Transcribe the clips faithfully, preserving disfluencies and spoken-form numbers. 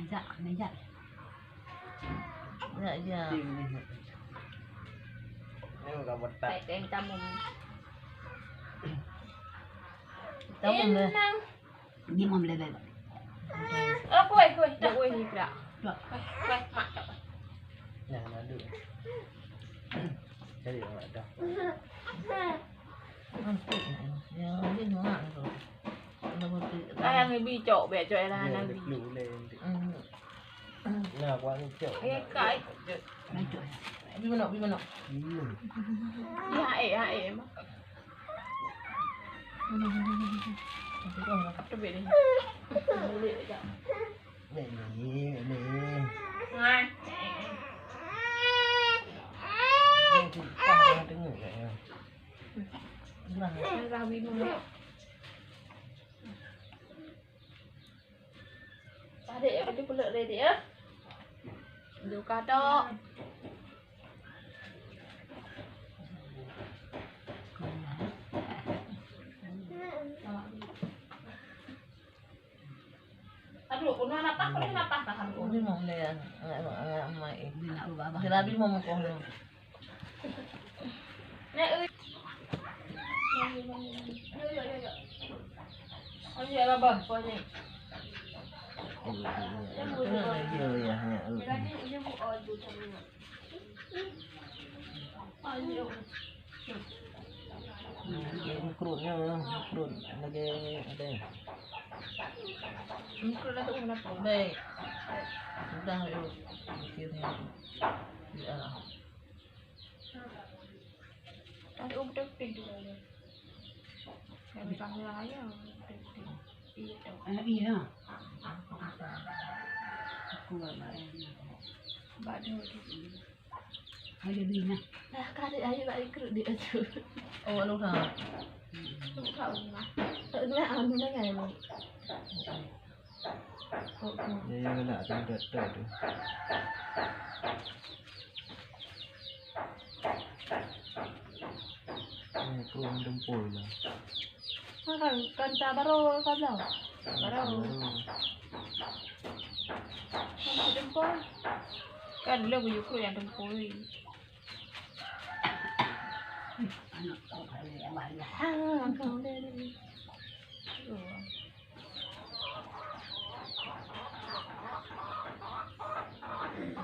Jak, meujak. Jak, jak. Ini bukan botak. Baik, yang tamu. Tamu deh. Inang. Ni mau beli bebek. Oh, kuih, kuih. Tak kuih ni pula. Tak. Kuih, kuih, mak tak. Nah, madu. Cari mak dah. Ampun, ya, dia nyoak tu. Kalau betul. Ah, yang lebih cok, biar cok yang lain lebih. Hmm. Nah, kuat ni cok. Eh, kai. Bi manok, bi manok. Hmm. Ya, eh, ya, eh. Tebik ni. Boleh tak? Ni, ni, ni. Ngai. Ni, kita tengok kat ya. Gerah. Gerah bi manok. Adek ya, betul pula ready ya. Duka tok. Aduh, kena nafas, kena nafas tahan. Ini mau le, anak, anak, anak, anak, anak. Jelabi mau mukong. Nek, ui. Yo, yo, yo, yo. Oh, iya lah, bah, banyak. Iya, iya, iya. Jadi, ini bu, oh, itu sama. Oh, iya. Mengkerutnya, mengkerut lagi ada. Mengkerut lagi kenapa? Baik. Sudah, yuk. Akhirnya. Ya. Ada umur dua puluh dua ya. Yang di kamera ya, umur dua puluh. Iya, tahu. Ah, iya. Aku lah, Mbak. Mbak dia tu. Ada bina. Nah, kali ayo bak ikut dia tu. Oh, lu dah. Lu kau mah. Tak ada anu dah kan. Ya, ya, nak tu, tak, tak tu. Eh, tu orang tempur lah. Kan, kan tak baru kau bilang. Baru. Baru. Kan tempur. Kan dulu buyuk kru yang tempur. Anak kau kali yang banyak. Ha, kau dah ni.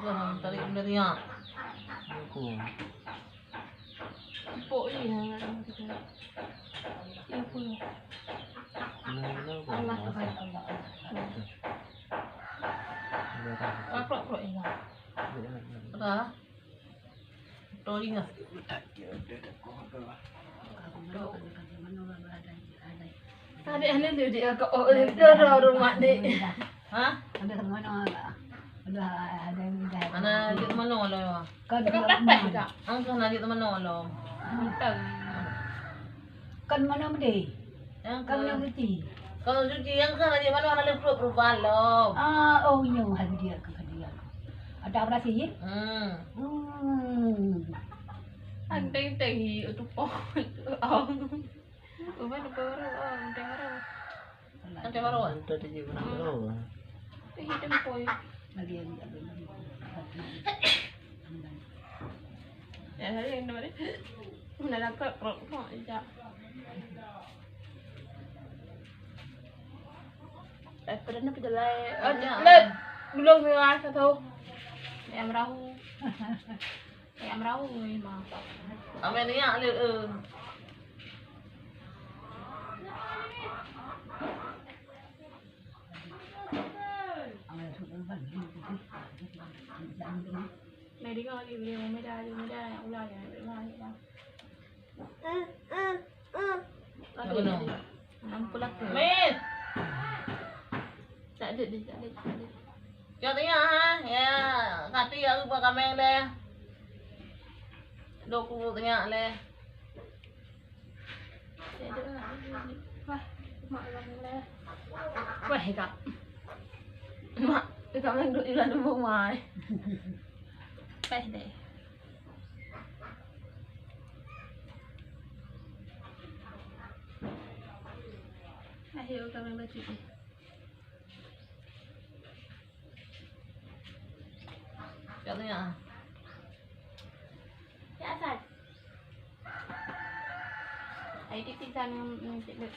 Wah, tarik benda riak. Aku. Empuk je yang nak kita. Empuk. Nah, nah, Allah nah. Tuhan, Allah. Nah, nah. Apa kok ini? Nah, nah. Apa? Tolong ah. Tadi ada tu dia ke, oh, dia dah rumah ni. Ha? Ada ke mana? Ada, ada yang dah. Mana dia mana lah? Kan dia tak tak. Angkah nak dia mana lah? Entah. Kan mana mede? Yang kan mana cuci? Kalau cuci yang kan ada mana ada perut perubahan lom. Ah, oh, nyo hadiah ke hadiah. Ada berasi ya? Hmm. Hmm. Anteng-teng hi tu poh. Oh. Uban baru, oh, anteng baru. Anteng baru. Anteng baru. Ih, itu poi. Lagi, lagi, lagi. Ya, hari ini mana? Mana dapat kerok-kerok je. Eh, pernah kedelai. Oh, ya. Let. Belum ya, satu. Yang merahu. Yang merahu ni mah. Amai ni ya, le, eh. Mei dengar lagi video Meda, video Meda yang ulah yang ulah ni lah. Apa nama? Nampak lah tu. Mei. Tak ada deh, tak ada, tak ada. Cok tengok ha. Ya, kati aku buat kameng deh. Dok aku tengok deh. Wah, mak orang ni. Wah, kak. Mak, kak main duduk di dalam rumah. Peh deh. Ayo, kami baca. Ya. Ya, Hasan. Ayo, titik sana, mm, titik.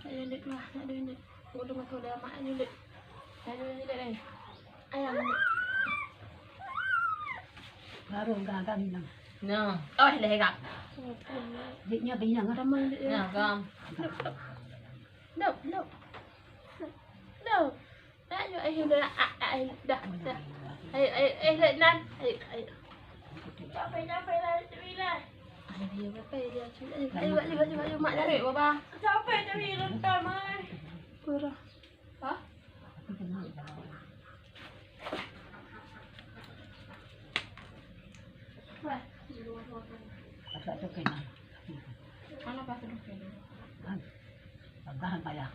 Ayo, Dek, mah, nak duit, Dek. Ulun aku dah mak, ayo, Dek. Ayo, Dek, eh. Ayang, Dek. Baru gagal bilang. Nah. Oh, leh gam. Dek nya bilang, ah. Ramai, Dek, ya. Nah, gam. Dok, dok. Dok, dok. Dok. Ayo, ayo, dah, ah, ah, ayo, dah, dah. Ayo, ayo, ayo, Dek, nan. Ayo, ayo. Capek, capek lah, Dek Wila. Ayo, ayo, ayo, ayo, ayo, ayo, ayo, mak cari, Baba. Capek, Dek Wila, entah, Mai. Kurang. Hah? Mana pas tu? Kan? Pegang payah.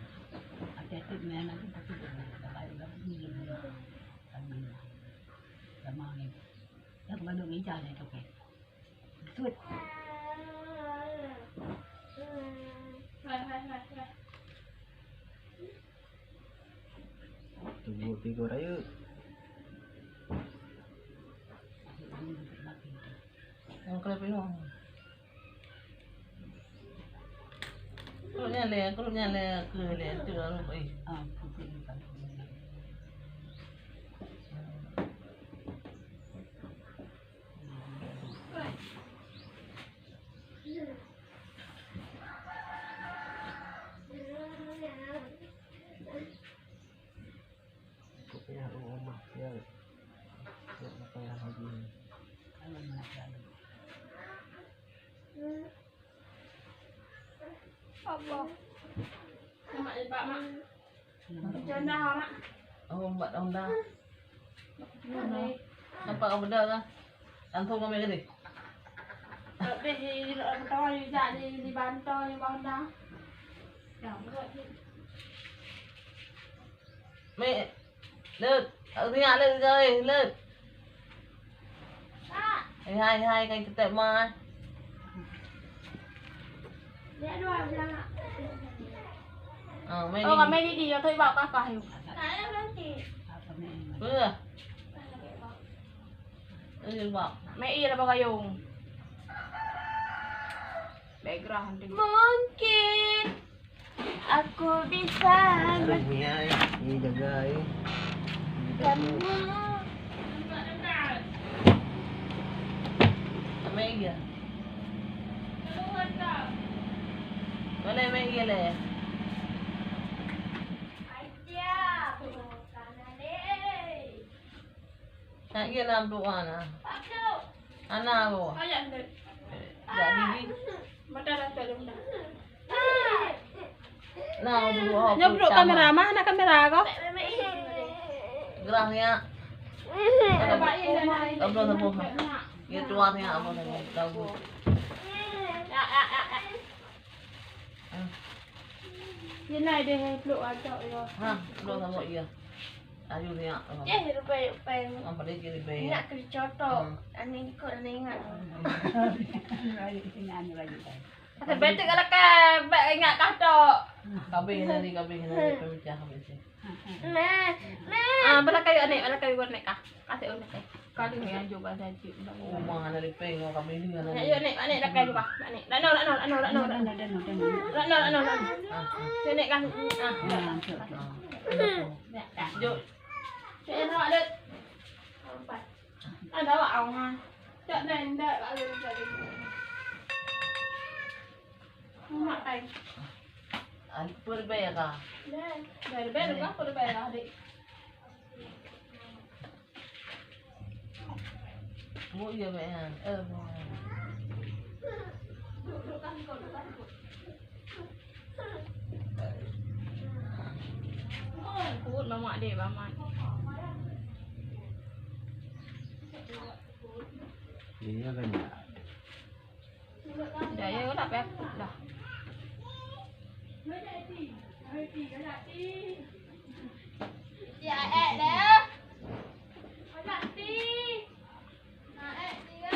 Hati-hati main lagi, tapi dia main. Kalau lagi ni, dia main. Sama ni. Yang kemana meja ni tu, kan? Sweet. Tubuh tiga raya. Yang kena penuh. Kalau nyale, kalau nyale ke le tu lalu, eh. Ah, putih ni kan. Payah rumah, ya. Ya, payah lagi. Allah. Mak, Mak. Macam mana, Mak? Oh, Mak Honda. Nampak kau beda lah. Langsung kami tadi. Lebih di, di, di, di bantu ni, Mak Honda. Dah, buat je. Mek, Lut, aku tengok Lut, kau, eh, Lut. Eh, hai, hai, kai ketek ma. Ah, mai. Oh, ni. Kami di dia, tapi bak kakak yuk. Apa? Eh, bak. Mai iya lah bagayung. Background tu. Mungkin aku bisa. Alah, ni ai, ni jaga ai. Kamu. Amai iya. Boleh amai iya leh. Nak iya lam doa na. Ana ro. Jadi. Mata dah tak ada. Nah, dulu, oh, nyob dulu kamera, mah, nak kamera ko? Gerah ya. Abang, abang. Ya, tuan ya, abang, abang. Tahu. Ya, ya, ya, ya. Ah. Ye na deh, peluk atok ya. Ha, peluk sama iya. Ayu ni, ah. Eh, rupai, rupai. Apa dia jadi bayar? Nak kerja tok. Hmm. Ani ikut, ani ingat. Ayu sini, ani lagi. Asal betul kalau kan, baik ingat kah tok. Kabeh hari, kabeh hari, pemecah kabeh sih. Meh, meh. Ah, bala kayu anek, bala kayu anek kah? Kasih anek kah? Kali ni aja bahasa cik. Oh, mana ada peng, oh, kami ni, mana ada. Ayo, anek, anek, dah kayu bah. Anek. Dah no, dah no, dah no, dah no, dah no. Dah no, dah no, dah no, dah no. Ah, ah. Sini kah? Ah. Ah, ah. Jom. Cik, nak ada. Empat. Ada awak awak. Tak ada, tak ada. Mak pai. An pun bayar kah? Dah, dah bayar kah? Pun bayar kah, adik? Bu iya bayar. Eh, bu. Kut mamak dek, mamak. Iya kan ya. Dah, ya, udah, payah dah. Ya, eh, dah. Udah, ti. Nah, eh, ti, ya.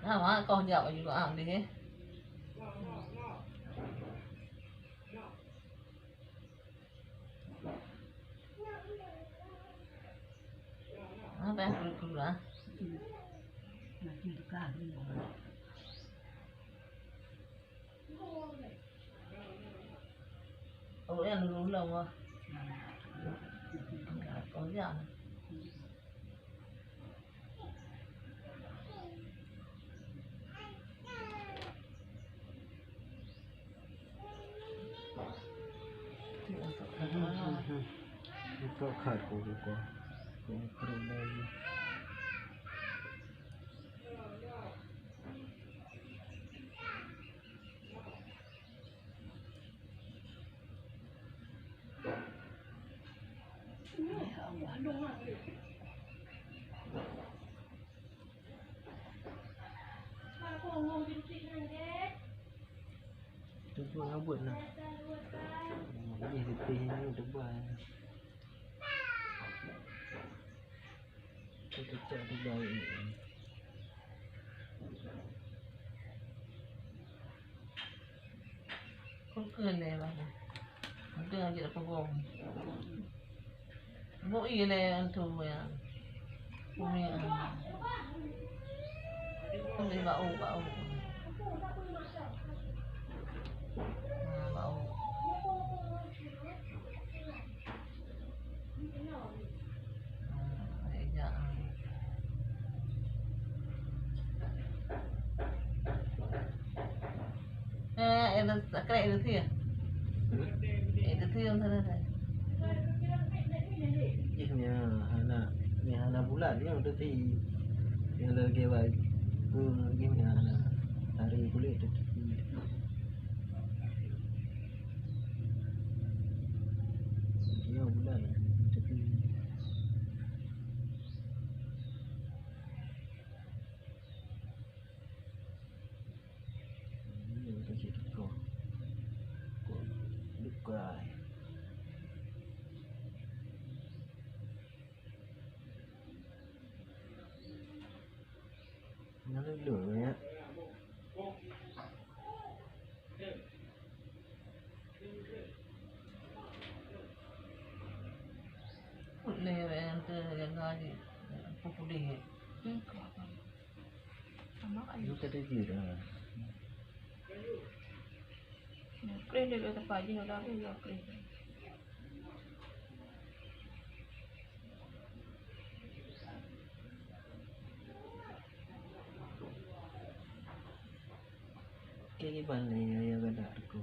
Nah, mak, kau jawab juga, ah, deh. Apa yang perlu-perlu, ah? Oh, yang dulu lah, wah. Oh, ya. Buka khat ko buka. Ko perlu lagi. Teupeue ngabut lah. Jih leupeh nyoe teubai. Teucak teubai. Kukeuh lé bang. Mungkin lagi tak peugom. Bui lé antu ya. Bui, ah. Bui bau, bau. Ah, bau. Eh, eh, sakrek itu ya? Hmm? Itu tu yang sana tu. Jih nya hana, nya hana bulat, nya udah ti. Yang lagi baik. Hmm, jih nya hana. Hari kulit tu. Dia bulan tapi ini kita cek teko. Kok bukai. Mana dulu ya? Put lé wéh, ante jaga jih. Put pudeh. Hmm, kelapa. Sama ayu. Lu kata jih dah. Nah, keren dia kata pagi, udah habis, udah keren. Oke, kiban lé ya, ya, gadak aku.